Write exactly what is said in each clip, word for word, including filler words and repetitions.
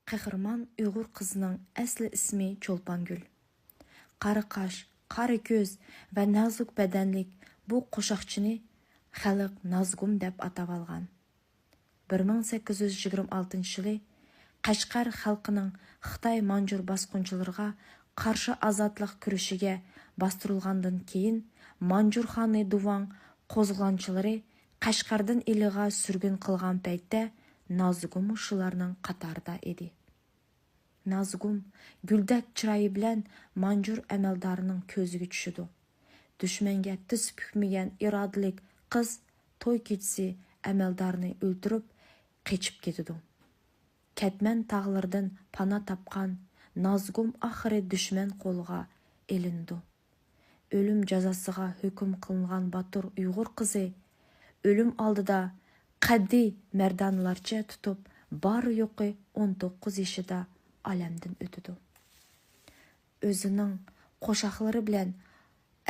قەھرىمان ئۇيغۇر قىزىنىڭ ئەسلى ئىسمى چولپانگۈل. قارا قاش، قارا كۆز ۋە نازۇك بەدەنلىك بۇ قوشاقچىنى خەلق نازگۇم دەپ ئاتاۋالغان. بىر مىڭ سەككىز يۈز يىگىرمە ئالتىنچى يىلى قەشقەر خەلقىنىڭ خىتاي مانجۇر باسقۇنچىلىرىغا قارشى ئازادلىق كۈرىشىگە باستۇرۇلغاندىن كېيىن، مانجۇر خانى دۇۋاڭ قوزغىلاڭچىلىرى قەشقەردىن ئىلىغا سۈرگۈن قىلغان پەيتتە، نازۇگۇممۇ شۇلارنىڭ قاتارىدا ئىدى. نازۇگۇم گۈلدەك چىرايى بىلەن مانجۇر ئەمەلدارىنىڭ كۆزىگە چۈشىدۇ. دۈشمەنگە تىز پۈكمىگەن ئىرادىلىك قىز توي كېچىسى ئەمەلدارنى ئۆلتۈرۈپ، قېچىپ كېتىدۇ. كەتمەن تاغلىرىدىن پانا تاپقان نازۇگۇم ئاخىرى دۈشمەن قولىغا ئېلىنىدۇ. ئۆلۈم جازاسىغا ھۆكۈم قىلىنغان باتۇر ئۇيغۇر قىزى ئۆلۈم ئالدىدا قەددى مەردانىلەرچە تۇتۇپ، بارى يوقى ئون توققۇز يېشىدا ئالەمدىن ئۆتىدۇ. ئۆزىنىڭ قوشاقلىرى بىلەن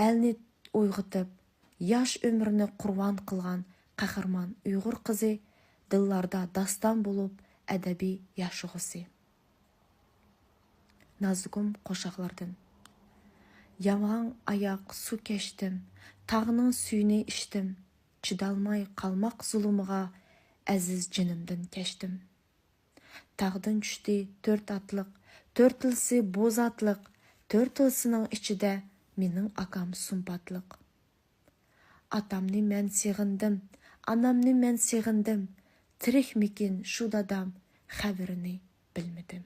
ئەلنى ئويغىتىپ، ياش ئۆمرىنى قۇربان قىلغان قەھرىمان ئۇيغۇر قىزى دىللاردا داستان بولۇپ ئەدەبىي ياشىغۇسى. نازۇگۇم قوشاقلىرىدىن. ياۋاڭ ئاياق سۇ كەچتىم، تاغنىڭ سۈيىنى ئىچتىم، چىدالماي قالماق زۇلۇمىغا ئەزىز جېنىمدىن كەچتىم. تاغدىن چۈشتى تۆت ئاتلىق، تۆتىلىسى بوز ئاتلىق، تۆتىلىسىنىڭ ئىچىدە مېنىڭ ئاكام سۇمباتلىق. ئاتامنى مەن سېغىندىم، ئانامنى مەن سېغىندىم، تىرىكمىكىن شۇ دادام، خەۋىرىنى بىلمىدىم.